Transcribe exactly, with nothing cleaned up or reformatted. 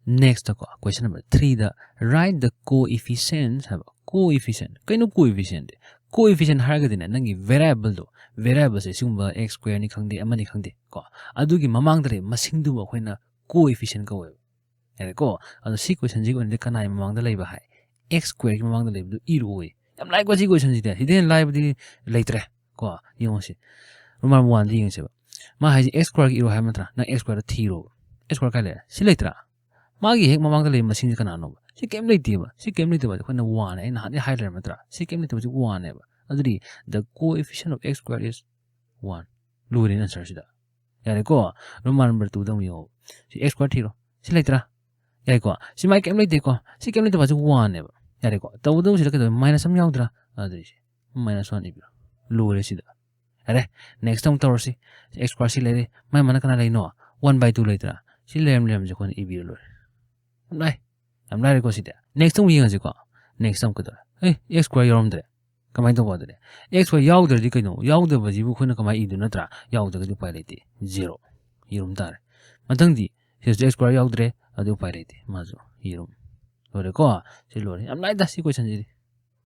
Next ꯀꯣ, question number three the write the coefficients ꯍꯥꯏꯕ꯫ Coefficient, ꯀꯩꯅꯣ coefficient? Coefficient ꯍꯥꯏꯔꯒꯗꯤꯅꯦ, ꯅꯪꯒꯤ variable ꯗꯣ, variable ꯁꯦ ꯁꯤꯒꯨꯝꯕ x square ꯅꯤ ꯈꯪꯗꯦ, ꯑꯃꯅꯤ ꯈꯪꯗꯦ ꯀꯣ, ꯑꯗꯨꯒꯤ ꯃꯃꯥꯡꯗ ꯂꯩꯕ ꯃꯁꯤꯡꯗꯨꯕꯨ ꯑꯩꯈꯣꯏꯅ coefficient ꯀꯧꯋꯦꯕ꯫ ꯌꯥꯔꯦꯀꯣ? ꯑꯗꯣ ꯁꯤ question ꯁꯤꯒꯤ ꯑꯣꯏꯅꯗꯤ ꯀꯅꯥꯒꯤ ꯃꯃꯥꯡꯗ ꯂꯩꯕ ꯍꯥꯏ? X square ꯒꯤ ꯃꯃꯥꯡꯗ ꯂꯩꯕꯗꯨ ꯏꯔꯣꯌꯦ꯫ ꯌꯥꯝ ꯂꯥꯏꯀꯣ ꯁꯤ question ꯁꯤꯗꯤ꯫ ꯁꯤꯗꯩ ꯍꯦꯟꯅ ꯂꯥꯏꯕꯗꯤ ꯂꯩꯇ꯭ꯔꯦ ꯀꯣ꯫ ꯌꯦꯡꯉꯣ ꯁꯤ꯫ Roman one ꯗ ꯌꯦꯡꯁꯦꯕ꯫ ꯃꯥ ꯍꯥꯏꯁꯦ x square ꯒꯤ ꯏꯔꯣ ꯍꯥꯏꯕ ꯅꯠꯇ꯭ꯔꯥ? ꯅꯪ x square ꯗ ꯊꯤꯔꯣꯕ꯫ X square ꯀꯥꯏ ꯂꯩꯔꯦ? ꯁꯤ ꯂꯩꯇ꯭ꯔꯥ? ꯃꯥꯒꯤ ꯍꯦꯛ ꯃꯃꯥꯡꯗ ꯂꯩꯕ ꯃꯁꯤꯡꯁꯦ ꯀꯅꯥꯅꯣꯕ? ꯁꯤ ꯀꯩꯝ ꯂꯩꯇꯦꯕ꯫ ꯁꯤ ꯀꯩꯝ ꯂꯩꯇꯕ ꯍꯥꯏꯁꯦ ꯑꯩꯈꯣꯏꯅ one ꯍꯥꯏ, ꯑꯩ ꯅꯍꯥꯟꯗꯩ ꯍꯥꯏ ꯂꯩꯔꯕ ꯅꯠꯇ꯭ꯔꯥ? ꯁꯤ ꯀꯩꯝ ꯂꯩꯇꯕꯁꯤ one ꯅꯦꯕ꯫ ꯑꯗꯨꯗꯤ the coefficient of x square is one꯫ ꯂꯣꯏꯔꯦꯅꯦ answer ꯁꯤꯗ꯫ ꯌꯥꯔꯦꯀꯣ? Roman number two ꯗ ꯑꯃꯨꯛ ꯌꯦꯡꯉꯣ꯫ ꯁꯤ x square ꯊꯤꯔꯣ꯫ ꯁꯤ ꯂꯩꯇ꯭ꯔꯥ? ꯌꯥꯏꯀꯣ? ꯁꯤ ꯃꯥꯏ ꯀꯩꯝ ꯂꯩꯇꯦꯀꯣ? ꯁꯤ ꯀꯩꯝ ꯂꯩꯇꯕ ꯍꯥꯏꯁꯦ one ꯅꯦꯕ꯫ ꯌꯥꯔꯦꯀꯣ? ꯇꯧꯕꯇꯕꯨ ꯁꯤꯗ ꯀꯩꯗꯧꯕ? Minus ꯑꯃ ꯌꯥꯎꯗ꯭ꯔꯥ? ꯑꯗꯨꯗꯤ ꯁꯤ minus one ꯏꯕꯤꯔꯣ꯫ ꯂꯣꯏꯔꯦ ꯁꯤꯗ꯫ ꯌꯥꯔꯦ, next ꯑꯃꯨꯛ ꯇꯧꯔꯁꯤ꯫ X square ꯁꯤ ꯂꯩꯔꯦ, ꯃꯥꯏ ꯃꯥꯅ ꯀꯅꯥ ꯂꯩꯅꯣ? One by two ꯂꯩꯇ꯭ꯔꯥ? ꯁꯤ ꯂꯩꯔꯝ ꯂꯩꯔꯝꯁꯦ ꯑꯩꯈꯣꯏꯅ ꯏꯕꯤꯔ ꯂꯣꯏꯔꯦ꯫ ꯌꯥꯝ ꯂꯥꯏ, ꯌꯥꯝ ꯂꯥꯏꯔꯦꯀꯣ ꯁꯤꯗꯤ꯫ Next ꯑꯃꯨꯛ ꯌꯦꯡꯉꯁꯤꯀꯣ꯫ Next ꯑꯃꯨꯛ ꯀꯩꯗꯧꯔꯦ? ꯑꯦ, x square ꯌꯥꯎꯔꯝꯗ꯭ꯔꯦ꯫ ꯀꯃꯥꯏꯅ ꯇꯧꯕ ꯑꯗꯨꯗꯤ? X square ꯌꯥꯎꯗ꯭ꯔꯗꯤ ꯀꯩꯅꯣ? ꯌꯥꯎꯗꯕꯁꯤꯕꯨ ꯑꯩꯈꯣꯏꯅ ꯀꯃꯥꯏꯅ ꯏꯗꯣꯏ ꯅꯠꯇ꯭ꯔꯥ? ꯌꯥꯎꯗ꯭ꯔꯒꯗꯤ ꯎꯄꯥꯏ ꯂꯩꯇꯦ, zero꯫ ꯌꯦꯔꯨꯝ ꯇꯥꯔꯦ꯫ ꯃꯊꯪꯗꯤ ꯁꯤꯗꯁꯨ x square ꯌꯥꯎꯗ꯭ꯔꯦ, ꯑꯗꯨ ꯎꯄꯥꯏ ꯂꯩꯇꯦ, ꯃꯥꯁꯨ ꯌꯦꯔꯨꯝ꯫ ꯂꯣꯏꯔꯦꯀꯣ? ꯁꯤ ꯂꯣꯏꯔꯦ꯫ ꯌꯥꯝ ꯂꯥꯏꯗ ꯁꯤ question ꯁꯤꯗꯤ꯫